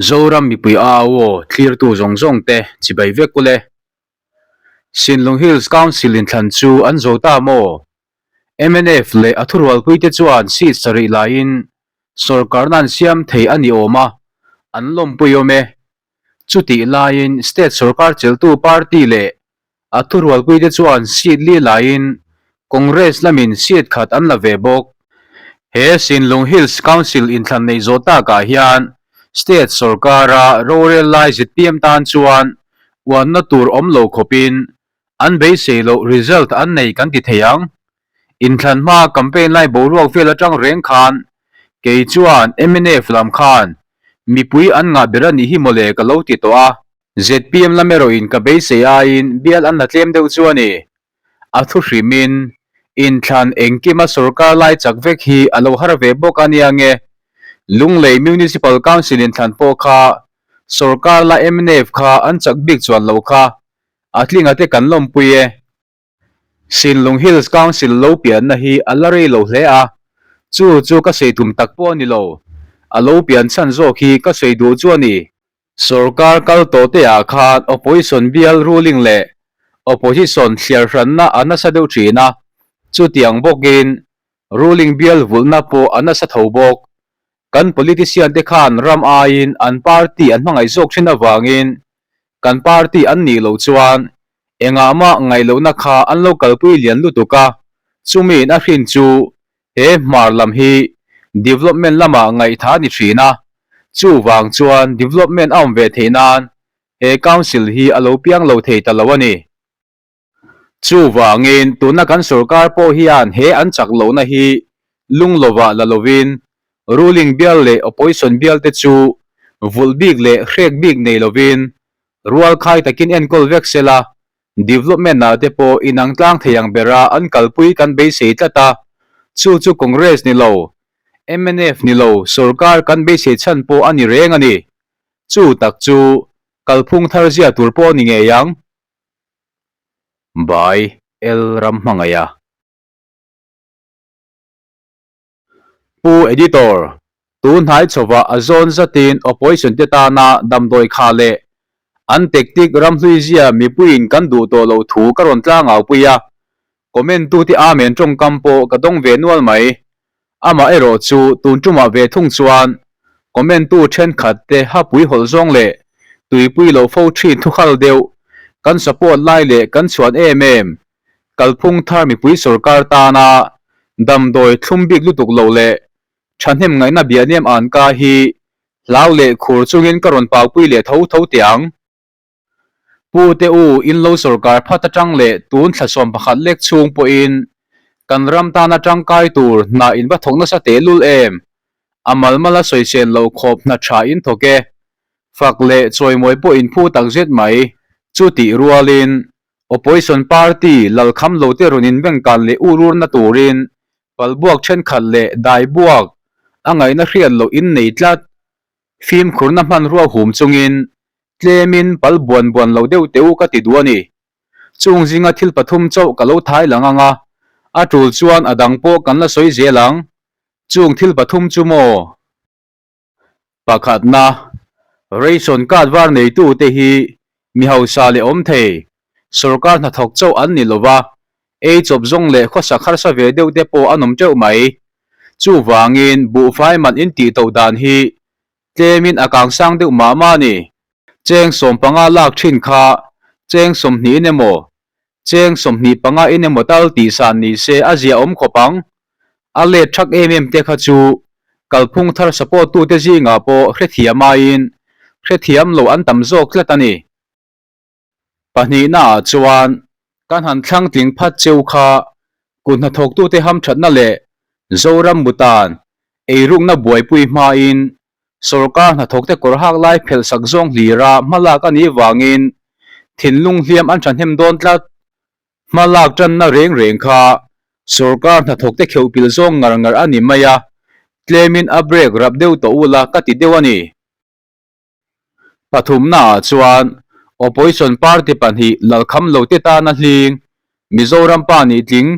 Zoram mipui au aw thlirtu zawng zawng te chibai vek ule. Sinlung Hills Council inthlan chu an zo ta maw? Mnf leh a thurualpui te chuan seat sarih laiin sawrkarna an siam thei a ni awm a, an lawmpui awm e. Chutih laiin state sawrkar cheltu party leh A thurualpuite chuan seat li laiin Congress lamin seat khat an la ve bawk. He Sinlung Hills Council inthlan neih zawh takah hian state sawrkara rorel lai zpm tan chuan uanna tur awm lo khawpin an beisei loh result an nei kan ti thei ang. Inthlan hma campaign lai boruak vel atang reng khan kei chuan mnf lam khan mipui an ngah ber a nih hi mawle ka lo ti tawh a. Zpm lam erawhin ka beisei aiin bial an la tlem deuh chu a ni. A thu hrimin, inthlan engkima sorkar lai chak vek hi a lo har ve bawk a nia nge. Lunglei Municipal Council inthlan pawh kha sorkar la mnf kha an chak bik chuan lo kha a tlinga te kan lawmpui e. Sinlung Hills Council lo pianna hi a la rei lo hle a, chu chu ka sawi tum tak pawh a ni lo. A lo pian chhan zawk hi ka sawi duh chu a ni. Sorkar kal tawh te ah khan Opposition bial ruling leh Opposition thliar hranna a nasa deuh thin a, chutiang bawkin ruling bial vulhna pawh a nasa tho bawk. Kan politician te khan ram aiin an party an hmangaih zawk thin avangin kan party an nih loh chuan engah mah ngaih lohna kha an lo kalpui lian lutuk a, chumiin a hrin chu he hmar lam hi development lamah ngaihtha a ni thin a, chuvang chuan development a awm ve theih nan he council hi a lo piang lo thei ta lo a ni. Chuvangin tuna kan sorkar pawh hian he an chak lohna hi lung lovah la lovin ruling bial leh opposition bial te chu vulh bik leh hrek bik nei lovin rual khai takin enkawl vek sela development ah te pawh inang tlang thei ang bera an kalpui kan beisei tlat a, chu chu Congress ni lo, mnf ni lo sorkar kan beisei chhan pawh a ni reng a ni. Chu tak chu kalphung thar zia tur pawh a ni ngei ang. By L Ramhmangaiha. Pu Editor, tun hnai chhovah a zawn zatin opposition te tana damdawi kha leh an tactic ramhlui zia mipuiin kan duh tawh loh thu ka rawn tlangaupui a, comment tute amen tawngkam pawh ka dawng ve nual mai. Amah erawh chu tun tumah ve thung chuan comment tu thenkhat te hapui hawlh zawng leh tuipui loh fo thin thukhal deuh kan support lai leh kan chhuan em em kalphung thar mipui sorkar tana damdawi thlum bik lutuk lo leh thahnem ngaihna biahnem an ka hi hlau leh khur chungin ka rawn paupui leh tho tho teh ang. Pu te u in lo sorkar phat atang leh tun thla 11 lek chhung pawhin kan ram tana tangkai tur hna in va thawk nasa tehlul em? A malmala sawisel loh khawp hna tha in thawk e. Fak leh chawimawi pawh in phu takzet mai. Chutih rualin Opposition party lalkham lo te rawn inbengkan leh ururna turin palbuak thenkhat leh daibuak a ngaihna hriat loh in nei tlat. Fimkhurna hmanrua hum chungin tlemin pal buan buan lo deuh teh u ka ti duh a ni. Chung zinga thil pathum chauh ka lo thai lang ang a, a tul chuan a dang pawh kan la sawi zel ang. Chung thil pathum chu maw? Pakhatna, Ration card var neitute hi mi hausa leh awm thei, sorkar hnathawk chauh an ni lova, ei chawp zawng leh khawsak harsa ve deuh te pawh an awm teuh mai. Chuvangin buhfai man in tih to dan hi tlemin a kang sang deuh mah mah a ni. Cheng 15 lak thin kha cheng 20 in emaw, cheng 25 in emaw tal tih san ni se a zia awm khawp ang. A let thak em em te kha chu kalphung thar support tute zingah pawh hrethiam aiin hrethiam lo an tam zawk tlat a ni. Pahnihna ah chuan kan han thlang tling phat cheu kha kut hnathawktute hamthatna leh Zoram mutan eirukna buaipui hmain sorkar hnathawkte kawr hak lai phelh sak zawng hlira hmalak a nih vangin thinlung hliam an thahnem dawn tlat. Hmalak tanna reng reng kha sorkar hnathawkte kheuh pil zawng ngar ngar a ni mai a, tlemin a break rap deuh tawh ula ka ti deuh a ni. Pathumnaah chuan Opposition party pahnih lalkham lo te tana hling Mizoram pa nih tling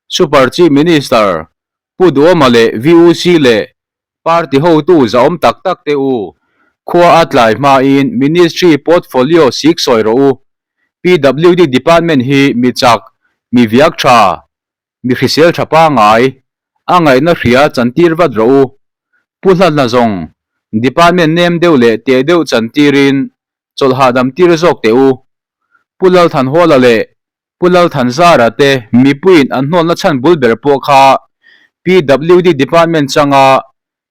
Super Chief Minister Pu Duhoma leh VUC leh party hotu zahawm tak tak te u. Khua a tlai hmain Ministry portfolio sik sawi rawh u. PWD department hi mi chak, mi viak tha, mi hrisel tha pangai, a ngaihna hria chantir vat rawh u. Pu Hlanhla zawng, department nem deuh leh teh deuh chantirin chawlh hahdam tir zawk teh u. Pu Lalthanhawla leh Pu Lalthanzara te mipuiin an hnawlna chhan bul ber pawh kha PWD department changa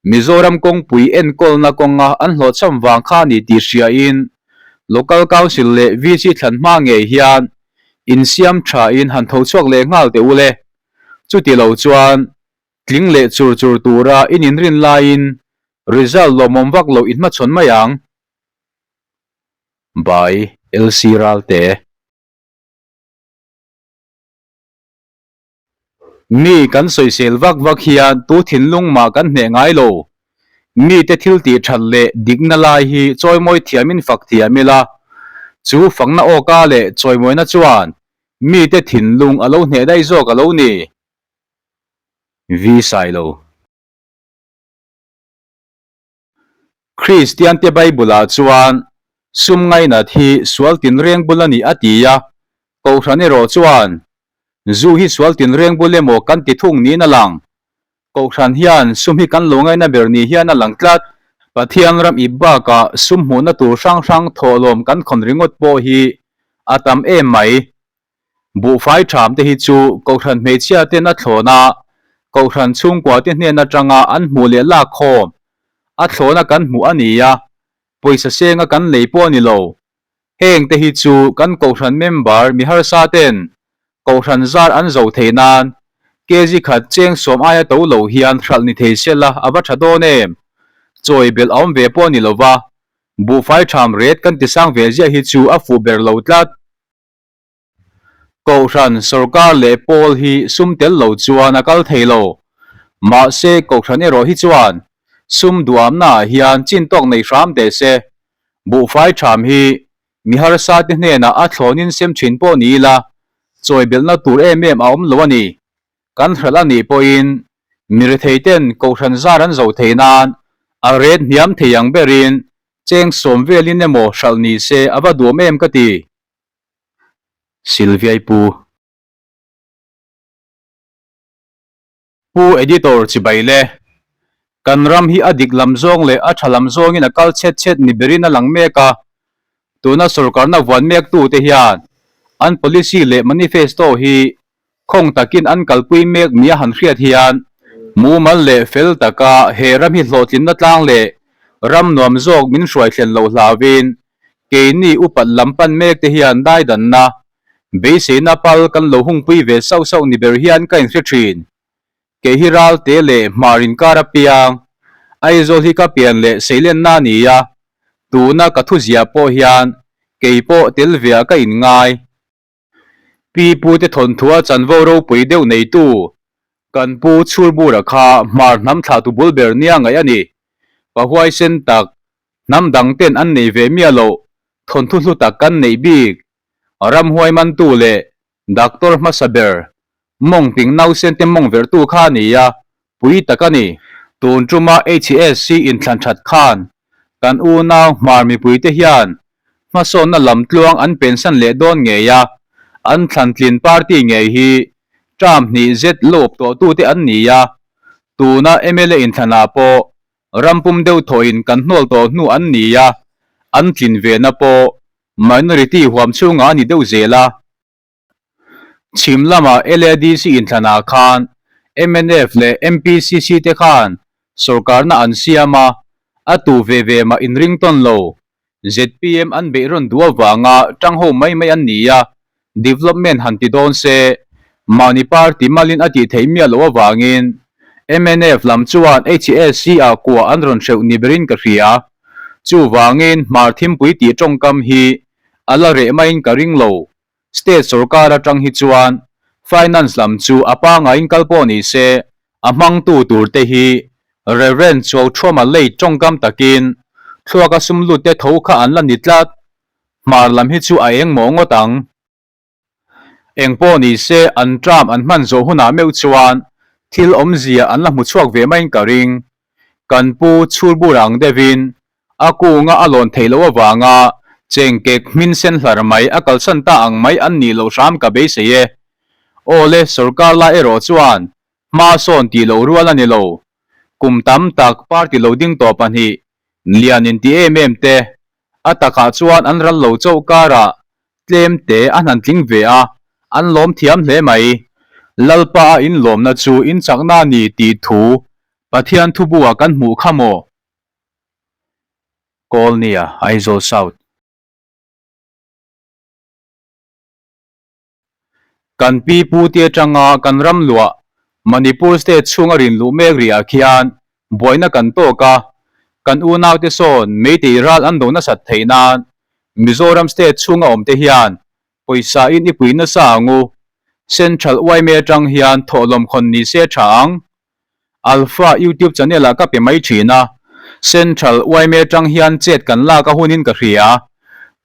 Mizoram kawngpui enkawlna kawnga an hlawhchham vang kha a ni tih hriain Local Council leh VC thlan hma ngei hian insiam thain han tho chhuak leh nghal teh u le. Chuti lo chuan tling leh chur chur tura in inrin laiin result lawmawm vak loh inhmachhawn mai ang. By LC Ralte. Mi kan sawisel vak vak hian tu thinlung mah kan hneh ngai lo. Mite thil tih that leh dikna lai hi chawimawi thiamin fak thiam ila, chu fakna awka leh chawimawina chuan mite thinlung a lo hneh daih zawk a lo ni. V Sailo. Kristiante Bible-ah chuan sum ngainat hi sual tinreng bul a ni a ti a, Kohhran erawh chuan zu hi sual tinreng bul emaw kan ti thung niin a lang. Kohhran hian sum hi kan lo ngaina ber ni hian a lang tlat. Pathian ram ip bakah sum hmuhna tur hrang hrang thawhlawm kan khawn ringawt pawh hi a tam em mai. Buhfai ṭham te hi chu Kohhran hmeichhia ten a thlawn a, Kohhran chhungkua te hnen aṭanga an hmuh leh lak khawm a thlawna kan hmuh a ni a, pawisa senga kan lei pawh a ni lo. Heng te hi chu kan Kohhran member mi harsa ten Kohhran zar an zo thei nan kg khat cheng sawm aia to lo hian hralh ni thei se la a va ṭha dawn em? Chawi belh a awm ve pawh a ni lo va, buhfai ṭham ret kan ti sang ve ziah hi chu a fuh ber lo tlat. Kohhran, sorkar leh pawl hi sum tel lo chuan a kal thei lo. Mahse, Kohhran erawh hi chuan sum duamnaah hian chin tawk nei hram teh se. Buhfai ṭham hi mi harsa te hnenah a thlawnin sem ṭhin pawh ni ila, chawi belhna tur em em a awm lo a ni. Kan hralh a nih pawhin mi rethei ten Kohhran zar an zo thei nan a ret hniam thei ang berin cheng sawm velin emaw hralh ni se a va duam em ka ti. Sylviai Pu. Pu Editor chibai le. Kan ram hi a dik lam zawng leh a tha lam zawngin a kal chhet chhet ni berin a lang mek a. Tuna sorkarna vuan mektute hian an policy leh manifesto hi Khawng takin an kalpui mek nia han hriat hian mumal leh fel taka he ram hi hlawhtlinna tlang leh ram nuam zawk min hruai thlen loh hlauvin keini upat lam pan mek te hian daidanna, beiseina pal kan lo hungpui ve sauh sauh ni ber hian ka inhre thin. Kei hi Ralte leh Hmar inkar apiang Aizawl hi ka pian leh seilenna a ni a, tuna ka thuziah pawh hian kei pawh tel veah ka inngai. Pi pute thawnthua chanvo ropui deuh neitu kan pu Chhurbura kha hmar hnam thlahtu bul ber nia ngaih a ni. Pa huaisen tak, hnam dang ten an nei ve miah loh, thawnthu hlu tak kan neih bik, ramhuai mantu leh doctor hmasa ber Mawng ping nausen te mawng verhtu kha a ni a, pui tak a ni. Tun tuma HSC inthlan that khan kan unau hmar mipuite hian hmasawnna lamtluang an pensan leh dawn ngei a, an thlantlin party ngei hi term hnih zet lawp tawhtute an ni a, tuna mla inthlanah pawh rampum deuh thawhin kan hnawl tawh hnu an ni a, an tlin vena pawh minority huam chhungah a ni deuh zel a. Chhim lama LADC inthlanah khan mnf leh MPCC te khan sorkarna an siam a, a tu ve ve mah inring tawn lo. Zpm an beih rawn duh avanga tang ho mai mai an ni a, development han ti dawn se mahni party malin a tih theih miah loh avangin mnf lam chuan HSC ah kua an rawn hreuh ni berin ka hria. Chuvangin Hmar Thimpui tih tawngkam hi a la reh maiin ka ring lo. State sorkar atang hi chuan Finance lam chu a pangaiin kal pawh ni se, a hmangtu tur te hi Rev. Chuauṭhuama lei tawngkam takin thluaka sum lut te tho kha an la ni tlat. Hmar lam hi chu a eng mawh ngawt ang. Eng pawh ni se an term an hman zawh hunah meuh chuan thil awmzia an la hmu chhuak ve maiin ka ring. Kan pu Chhurbur ang deuhin. A kunga a lawn theih loh avanga chengkek hmin sen hlar mai a kalsan ta ang mai an nih loh hram ka beisei e. Aw le, sorkar lai erawh chuan hma sawn tih loh rual a ni lo. Kum tam tak party lo ding tawh pahnih lian inti em em te a takah chuan an ral lo chauh karah tlem te an han tling ve a, an lawm thiam hle mai. Lalpa a inlawmna chu inchakna a ni tih thu Pathian thubuah kan hmuh kha maw? Kawlnia, Aizawl South. Kan pi pu te atanga kan ram luah Manipur state chhunga rin luh mek rihah khian buaina kan tawk a, kan unaute sawn Meitei ral an do nasat theih nan Mizoram state chhunga awmte hian pawisa in i pui nasa ang u. Central yma atang hian thawhlawm khawn ni se tha ang. Alpha YouTube channel ah ka pe mai thin a, Central yma atang hian chet kan lak a hunin ka hria.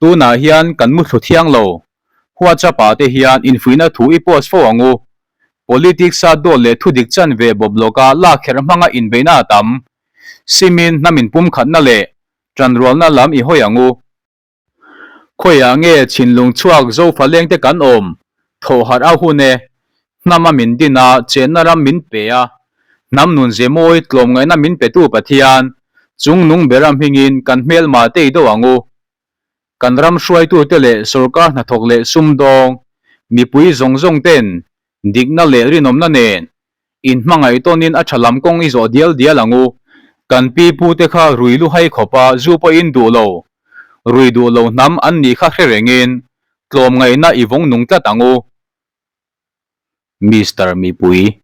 Tunah hian kan muthlu thiang lo. WhatsApp ah te hian infuihna thu i post fo ang u. Politics a dawt leh thudik chanve bawp lawka lak kherh hmanga inbeihna a tam. Simin hnam inpumkhatna leh tanrualna lam i hawi ang u. Khawiah nge chhinlung chhuak Zofa lengte kan awm? Thawh harh a hun e. Hnama min din a, chenna ram min pe a. Hnam nun ze mawi tlawmngaihna min petu Pathian, chung nung bera hmingin kan hmelma te i do ang u. Kan ram hruaitute leh sorkar hnathawk leh sumdawng, mipui zawng zawng ten dikna leh rinawmna nen inhmangaih tawnin a tha lam kawng i zawh dial dial ang u. Kan pi pute kha rui lu hai khawpa zu pawhin duh lo, rui duh lo hnam an nih kha hre rengin tlawmngaihna i vawng nung tlat ang u. Mister Mipui.